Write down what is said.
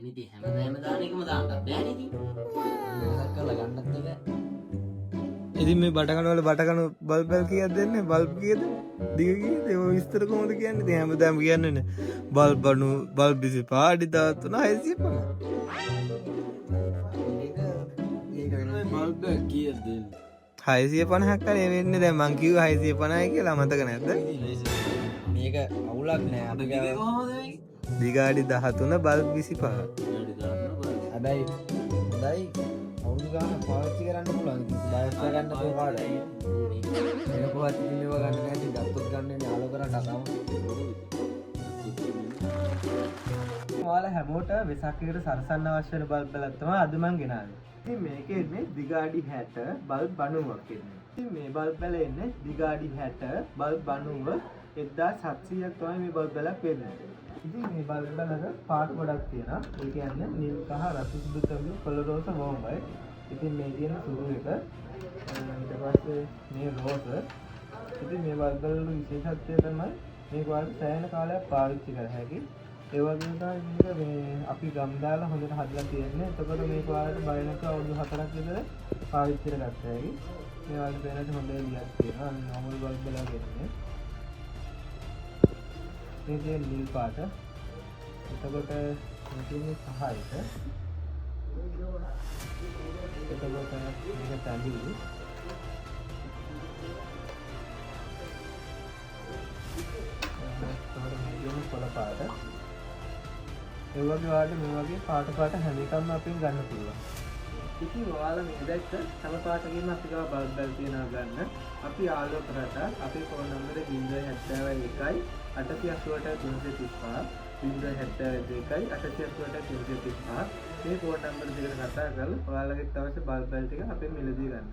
ඉතින් හැමදාම දාන එකම දාන්නත් බෑනේ ඉතින්. වෙනසක් කරලා ගන්නත් බෑ. ඉතින් මේ බටකණු වල බටකණු බල්බ් බල් කීයක් දෙන්නේ? බල්බ් කීයද? දිග කීයද? ඒව විස්තර කොහොමද කියන්නේ? ඉතින් හැමදාම කියන්නේ නේ. බල්බ් අනු බල්බ් 25 අඩි 13 650. ඒක ඒක වෙන බල්බ් එක කීයද දෙන්නේ? 650ක් හරි වෙන්නේ. දැන් මං කිව්වා 650යි කියලා මතක නැද්ද? මේක අවුලක් නෑ අපි දිග ගාව. කොහමද මේක? දිග අඩි 13 බල්බ් 25. අඩි 13 බල්බ්. හැබැයි හොඳයි, අවුරුදු ගාන පාවිච්චි කරන්න පුළුවන්. ඉතින් බයස් ගන්න කොහොමද? වෙන කොහොමද ඉතින් මේවා ගන්න නෑ. ඉතින් ගත්තොත් ගන්න වෙන්නේ ආලෝක රටා තමයි. ඔයාලා හැමෝටම වෙසක් එකට සරසන්න අවශ්‍ය වෙන බල්බ් වලක් තමයි අද මං ගෙනාවේ. ඉතින් මේකේ එන්නේ දිග අඩි 60 බල්බ් 90ක් එන්නේ. ඉතින් මේ බල්බ් වල එන්නේ දිග අඩි 60 බල්බ් 90 1700ක් තමයි මේ බල්බ් වලක් වෙන්නේ. ඉතින් මේ බල්බ් වලක පාට ගොඩක් තියෙනවා. ඒ කියන්නේ නිල්, කහ, රතු, සුදු, තඹුලු, කොළ, රෝස, වෝම් වයිට්. ඉතින් මේ තියෙන සුදු එක, ඊට පස්සේ මේ රෝස. ඉතින් මේ බල්බ් වල විශේෂත්වය තමයි මේක ඔයාලට සෑහෙන කාලයක් පාවිච්චි කර හැකි. ඒ වගේම තමයි මේක මේ අපි ගම් දාලා හොඳට හදලා තියෙන්නේ. එතකොට මේක ඔයාලට බය නැතුව අවුරුදු 4ක් විතර පාවිච්චි කරගත්ත හැකි. මේ වගේ පේනට හොඳ එළියක් තියෙනවා. අන්න නෝමල් බල්බ් වල ගෙන්නේ. මේ තියෙන නිල් පාට. එතකොට මේ තියෙන්නේ කහ එක. එතකොට මේක තැඹිලි. එතකොට මේ තියෙන්නේ කොළ පාට. ඒ වගේ ඔයාලට මේ වගේ පාට පාට හැම එකක්ම අපෙන් ගන්න පුළුවන්. ඉතින් ඔයාලා මේ දැක්ක හැම පාටකින්ම අපි ගාව බල්බ් බැල් තියනවා ගන්න. අපි ආලෝක රටා අපේ ෆෝන් නම්බරය 071 888 335, 072 888 335. මේ ෆෝන් නම්බර දෙකට කතා කරලා ඔයාලගේ අවශ්‍ය බල්බ් බැල් ටික අපෙන් මිලදී ගන්න.